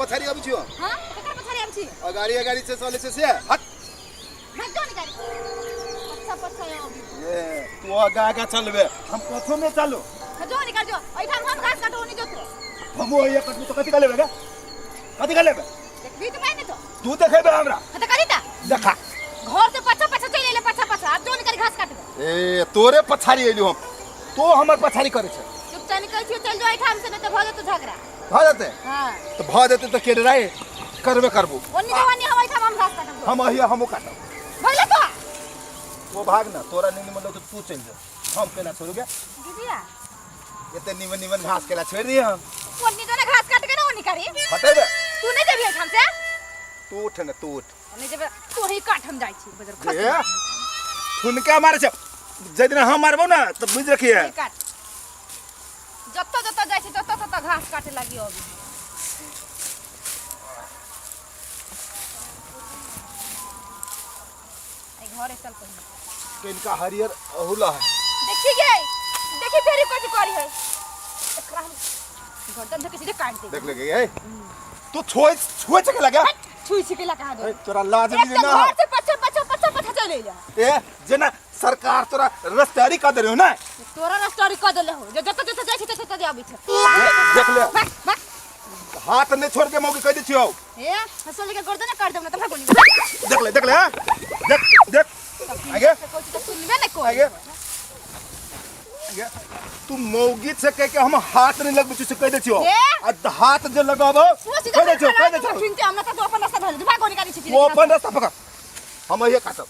पछाड़ी अबै छियो। हां, ककर पछाड़ी आबै छी? अगाड़ी अगाड़ी से चलै छै से हट। भाग जो निकाली, पछा पछा आबी। ए, तू आगा आगा चलबे, हम कथो में चलू। जो निकाल जो, एहिठाम हम घास काटो नहीं जो तू। हम ओहिया कटबू तो कथी का लेबे गे? कथी का लेबे? देखबी तो पाइ नहीं तो। तू देखेबे हमरा? हाँ तो करी ता। देखा। घर से पछा पछा चलि एले, पछा पछा। आब जो निकाल घास काटबे। ए, तोरे पछाड़ी एलियो हम, तो हमर पछाड़ी करे छै। चुपचाप निकल छियो, चल जो एहिठाम से, नहीं तो भऽ जेतौ झगड़ा। भऽ जेतै? हाँ। तऽ भऽ जेतै तऽ केडराइ करबे करबू। ओन्नी जो ओन्नी, हम एहिठाम हम घास काटब। हम अहिया हमहूँ काटब। भऽ जेतौ। तो भाग ना, तोरा नींद में लोग, तू चलि जो, हम केना छोड़ू गे? दीदिया, एते निमन निमन घास केना छोड़ि दिए हम? ओन्नी जो ना घास काट के ना ओन्नी करी। बतेबे। तू नहीं जेबही एहिठाम से? तू उठ ने, तू उठ। हम नहीं जेबे, तू ही काट, हम जाइ छी बजर खस। ए, हुनका मारे छै, जाहि दिना हम मारबो ना तऽ बुझि रखिए। तू ही काट। जतऽ जतऽ जाइ छी ततऽ ततऽ घास काटे लागी अभी। एहि घरे चल पहिने। किनका हरियर अहुला है। देखी गे, देखी फेरी कथी करी है। एकरा हम गर्दन धके सीधे काट दे। देख ले गे, तू छोय छुए चके लगा। छुई छिकेला कहाँ दे? ए, तोरा लाज एक भी तो ना। घर से पछा पछा पछा पछा चले जा। ए, जेना सरकार तोरा रस्तारी कर दे रहो ना। तोरा रस्तारी कर देले हो, जे जतऽ जतऽ जाइ छै ततऽ ततऽ आबै छै। देख ले। भाग भाग। हाथ नहीं छोड़ के मौकी कह दै छियौ। ए, हंसो लेके गर्दन काट देब ना त भागो नी। देख ले, देख ले, हाँ? देख देख, आगे। कोई तो सुनबे नहीं कोई। आगे आगे। तू मौगी से कह के हम हाथ नहीं लगबै छियौ से कह दै छियौ। ए? आ हाथ जे लगाबो तू सीधा कह दै छियौ, कह दै छियौ। सुनते हमरा त तू अपन रास्ता धर दे, भागो निकाली छी। तू अपन रास्ता पकड़, हम अहिए काटब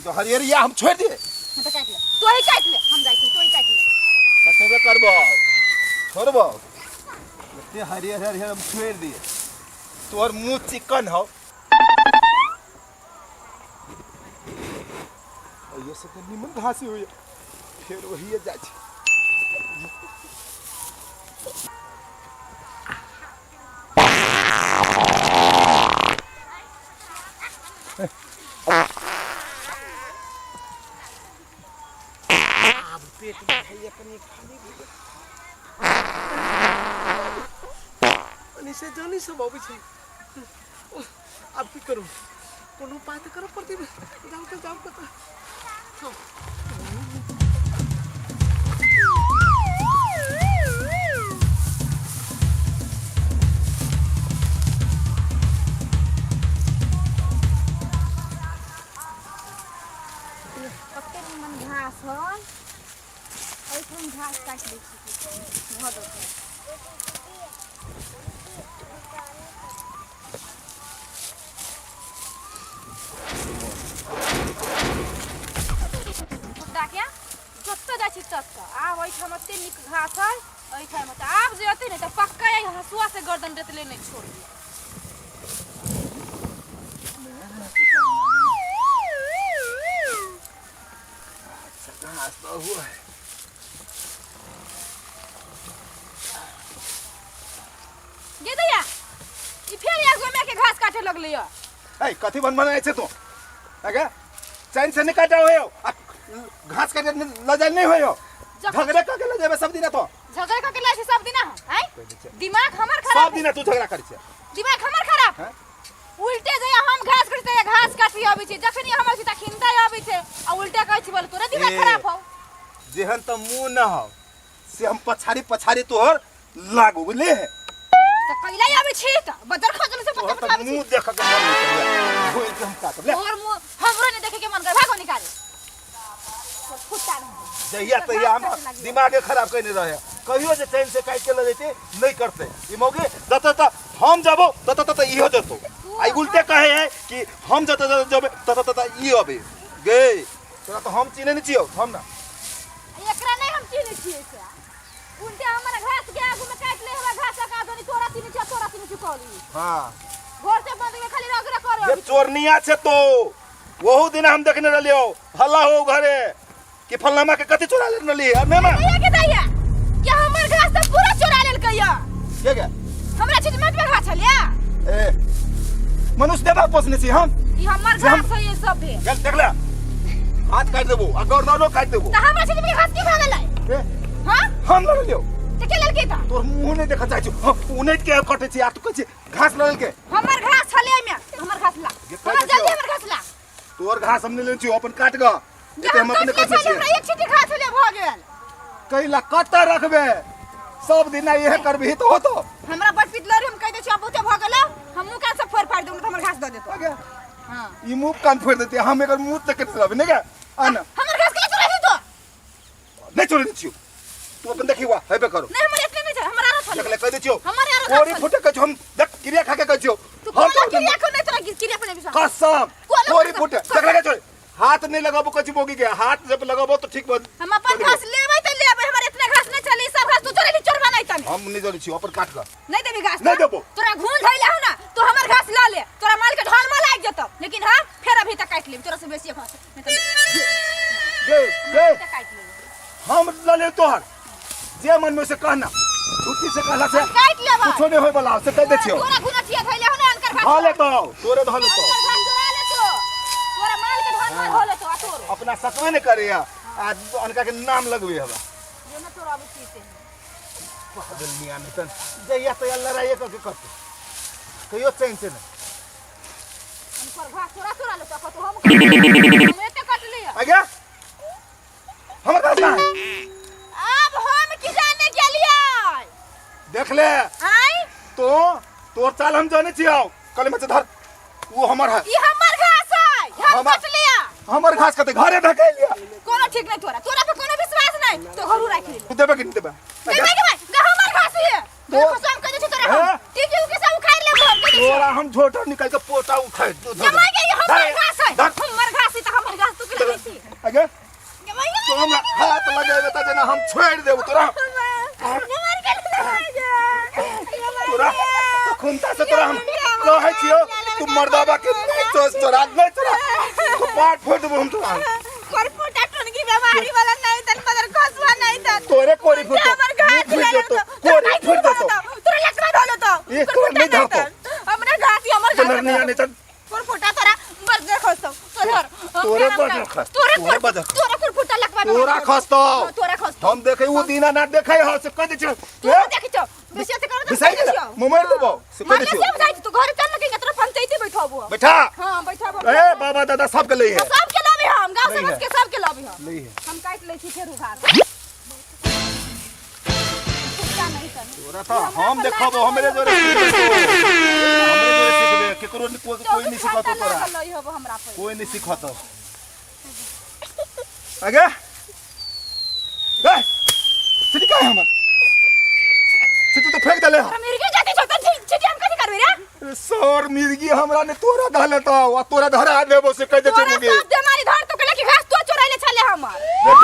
तो हरियरिया हम छोड़ दिए। हम तो काट ले, तू ही काट ले, हम जाइ छी, तू ही काट ले। कटबे करबो, छोड़बो एते हरियर हरियर हम छोड़ दिए। तोहर मुंह चिकन हो, ये सब तो निमन घासी हुई, फिर वही जाइ छै। आब पेट दुखाइए, कनि खाली भऽ गेल। ओनी से जानी सब अबै छै। ओह, आब की करू? कोनो उपाय तऽ करऽ पड़तै। जाउ के जाउ कतऽ? हँ। कते निमन घास है, एहिठाम घास काटि दै छी, भऽ जेतै। कुत्ता के जतऽ जाइ छी ततऽ। आब एहिठाम एते नीक घास है एहिठाम, तऽ आब जे अतै ने तऽ पक्का एहि हँसुआ से गर्दन रेतले नहि छोड़बै। घास तो हुआ है। गे दैया, ई फेर आगू में के घास काटे लगलै या। ए, कथी बन बनाए छे तू? आगे चैन से नहीं काटा होयो आ घास काटे ल जाय नहीं होयो। झगड़े करके ल जाबे सब दिना तो। झगड़ा करके ले छै सब दिना हम, हैं? दिमाग हमर खराब। सब दिना तू झगड़ा करै छै। दिमाग हमर खराब। हैं? उल्टे जइया हम घास काटै तहिया घास काटी अबै छै, जखनी हमर छी तखिनता अबै छै आ उल्टे कहै छी बोल तोरा दिमाग ए। खराब हौ। जेहन त मुंह न हो से हम पछाड़ी पछाड़ी तोहर लागू, बुझली है? त कैला आबै छी त बदर खजल से तोहर पता त आबै छी। मुंह देख के मन नहीं करैया, घोरि के हम काटब ले। तोहर मुंह हमरो नहीं देखे के मन कर, भागो निकाले कुत्ता रह। जहिया तहिया हम दिमागे खराब कने रहे, कहियो जे चैन से काटि के ल जैते नहीं करते ई मौगी। जत तत हम जबो तत तत इहो जतो, आई उल्टे कहे है कि हम जत जत जबे तत तत ई अबे गे। तोरा तो हम चिन्है नहीं छियौ, हम ना एकरा नहीं हम चिन्है छियै से उल्टे हमर घास के आगू में काटि ले, हमरा घास का आगू तोरा चिन्है छियै, तोरा चिन्है छियै कहली। हां, घर से बंद में खाली रगड़ा करे। जे चोरनिया छे तो वहु दिन हम देखने रहलियो, हल्ला हो घरे कि फल्लामा के कथी चोरा लेने रहली। आ मेमा दैया के दैया के हमर घास त पूरा चोरा लेलकै या। के के हमरा छिट मत में घास छलिया। ए, मनुष्य देवा पोसने छी हम। ई हमर जे हम- घास है ये सब है। चल देख ले, हाथ काटि देबो आ गर्दनो काटि देबो। त हमरा छिट में घास के भऽ गेलै? ए, हां, हम लऽ लेलियौ। त के लेलकै त? तो तोर मुंह नहीं देखा चाहे छी। हम उनैट के कटे छी आ तू कहै छी घास लऽ के। हमर घास छले एमे, हमर घास ला। जे कहै हमर छियौ। जल्दी हमर घास ला। तोर घास हम नहीं लेने छियौ, अपन काट ग। जे एते हम अपने कटले कटने छलियै, छियै। हमरा एक छिटी घास छले भऽ गेल। कैला कतऽ रखबे? सब दिन इहे करबही तऽ होतो। हमरा बड़ पीट लड़ी, हम कहि दै छियौ, आब बहुते भऽ गेलौ। हम मुँह कान सब फोड़ि फाड़ि देबौ, तऽ हमर घास दऽ देतौ। आगे। हाँ। ई मुँह कान फोड़ि देतै, हम एकर मुँह तक के रहबै नहि गे? आ ना। हमर घास केना चोरेलही तू? नहि चोरेने छियौ। तू अपन देखी वा हेबे करो। नहीं, हमर एतने नहीं छै, हमर आरो छलै। देख ले, कहि दै छियौ। हमर आरो कोरी छलै। फुटे कहै छियौ हम, देख क्रिया खा के कहै छियौ। तू हम कोला तो क्रिया खो नहीं, तोरा क्रिया पर नहीं विश्वास। कसम कोला कोरी कसम, फुटे कसम। देख ले छोड़, हाथ नहीं लगाबो कहै छी मोगी के, हाथ जब लगाबो तो ठीक बन। हम अपन घास लेबै तऽ लेबै, हमर एतने घास नहीं छलै, सब घास तू चोरेली, चोरबा नहीं तने। हम नहीं जनै छियौ, अपन काट क। नहीं देबी घास? नहीं देबो। तोरा घून धइले हौ ना, तू हमर घास ल ले, तोरा माल के ढाल में लाग जेतौ, लेकिन हम फेर अभी तक काटि लेब तोरा से बेसी घास। नहीं तऽ गे गे तक काटि लेब। हम ल ले तोहर जे मन में से कहना, छुट्टी से कहला से हम काटि लेबै। कुछो नहीं होय वाला से कह दे छियौ। तोरा घून अथिया धइले हौ ना, अनकर घास धऽ लेतौ, तोरे धऽ लेतौ। अनकर घास चोरा लेतौ, तोरा माल के ढाल में धऽ लेतौ आ तोरो। अपना सकबे नहीं करे आ अनका के नाम लगबे हवा। जो ना तोरा अबै छी से। पागल मियाँ नहीं तन जइया तइया लड़ाइए करके करते, कहियो चैन से नहीं। अनकर घास चोरा चोरा लेतौ, कतौ हम हम एते कटलियै। आगे हमर घास कहाँ है? अब हम की जाने गेलियै? देख ले। आय। तो तोर चाल हम जाने छियौ, कल में से धर, वो हमर है। ई हमर घास है, हम कटलियै। हमर घास कते घरे ढकेल लिया। कोनो ठीक नहीं तोरा, तोरा पे कोनो विश्वास नहीं, तो घरू राख ले। तू देबे कि नहीं देबे? देबे के भाई, गे हमर घास है। तो कसम कह दे छी तोरा हम। हैं? ठीक है, के सब उखाड़ लेब हम, कह दे छी। तोरा हम झोटा निकाल के पोटा उखाड़ दो। जमाई के ई हमर धर, घास है। धर। हमर घास है त हमर घास तू के लगै छी? आगे जमाई के तो हमरा हाथ लगेबे त जेना हम छोड़ देबो तोरा। जमाई के तोरा तो खुनता से तोरा हम कहै छियौ, तू मर्दाबा के नहीं चोस तोरा, नहीं तोरा तू पाट फोड़ देबो हम तोरा। करपोटा टोनकी बीमारी वाला नहीं तन, मगर खसवा नहीं तन। तोरे कोरी फूटतो, हमर घास मुँह फूट ले जेतो, लेतो, कोरी फूट जेतो। तोरा लकड़ा धो लेतो। ए, तोरा नहीं धरतो। हमरा घास ही हमर घास। नहीं आने चल। करपोटा तोरा बर्गर खसतो, तो धर। तोरे बर्गर खस, तोरे तोरे बर्गर खस। तोरा करपोटा लकवा तोरा खसतो। तोरा खसतो। हम देखे उ दीना ना देखे ह से कह दे छियौ। तू देखै छौ, बेसी अथी करबो त बिसाइ गेलै, मोबाइल देबो से कह दे मारले छियौ। से बुझाइ छी, तू घर चल न कहीं, तोरा पंचायती बैठाबो। बैठा। हां, बैठाबो। ए बाबा दादा सबके ले है। सबके लाबी हम, गांव नहीं समाज है। के सबके लाबी हम। ले है। हम काटि लै छी फेर उघार। कुत्ता नहीं तन। तोरा तो हम देखबो, हमरे जोरे सिखबे तू। हमरे जोरे सिखबे, केकरो नहीं, कोई कोई नहीं सिखतो तोरा। लागल रही होबो हमरा पर। कोई नहीं सिखतो। आगे ए सिटी का है हमर? सिटी तो फेंक देले। तोरा मिर्गी जाति छौ त छिटी हम कथी करबै रे? सर मिर्गी हमरा ने तोरा धले तो आ तोरा धरा देबो से कह दे तोरा मुगी। सब बेमारी धर तो कहले कि घास तो चोराइले छले हमर।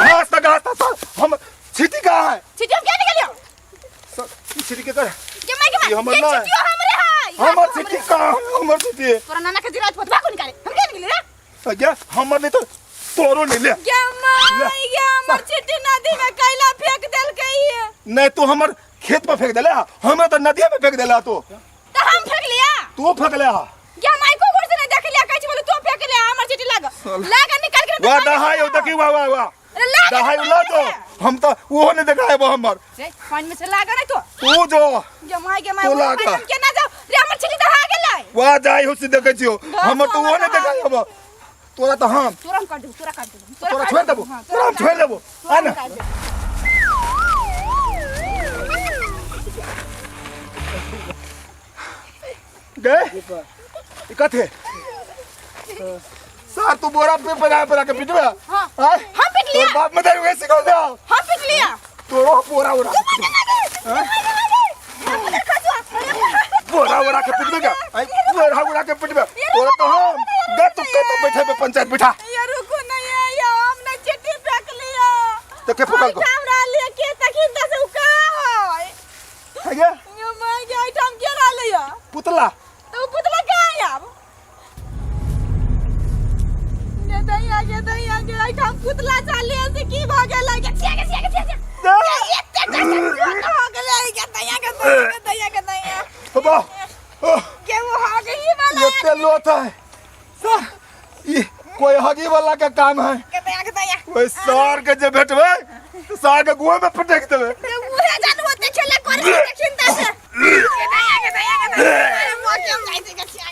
घास त घास त सर हम छिटी का है? छिटी हम के निकलियो? सर ई छिटी के कर। के माई के माई ई हमर ये ना है। छिटियो हमरे है। ई घास हमर तो हमरे छिटी का है? हमर छिटी तोरा नाना के जिराज पतवा को निकाले हम के निकले रे? अज्ञा हमर नहीं तो तोरो नहीं ले। गे माई गे, हमर छिटी नदी में कैला फेंक देलकै ई। नहीं तू हमर खेत पर फेंक देले, हमरा तो नदिया में फेंक देला तू। त हम फेंक लिया? तू फेंक ले। गे माई को घुर से नहीं देख लिया, कहै छी बोले तू फेंक लिया हमर छिटी। लाग लाग निकाल के। वाह दहाई हो देखी, वाह वाह वाह। अरे लाग दहाई ला तो हम तो वो नहीं देखाए वो हमर। रे पानी में से लाग नहीं तो। तू जो गे माई गे माई तू वो लाग। पानी में केना जाऊ रे, हमर छिटी दहा गेलै। वाह जाई हो से देखै छियो हमर तो वो नहीं देखाए हम तोरा तो हम तोरा हम काट देबो, तोरा काट देबो। तोरा छोड़ देबो, तोरा हम छोड़ देबो। आ ना गए ई कथे सर तू बोरा पे बना बना के पिटबे? हाँ। आय? हम पिट लिया। तोर बाप में दारू सिखा दे। हम पिट लिया। तोरो बोरा उड़ा बोरा उड़ा के पिटबे का? आई बोरा उड़ा के पिटबे तोरा तो हम गे तू के तो बैठे पे पंचायत बैठा। ये रुको नहीं है, ये हम नहीं चिट्ठी फेंक लिया। तो के फुकल को हमरा लिए के तखिन त से उका है। है गे यो मैं के आइटम के रहले या पुतला। तो पुतला के आया गे दैया गे दैया गे आइटम पुतला चाले से की भ गेल गे छिया गे छिया गे छिया गे एते टा हो गेलै गे दैया गे दैया गे दैया गे दैया। बाबा के वो हो गई वाला एते लोथ है सर, ई कोई हगी वाला के काम है। गे दैया गे दैया। ओए सर के जे भेटबे तो सर के गुहे में पटक देबे। उहे जानू ओते खेला करे। धऽ के हम जाइ छी गे।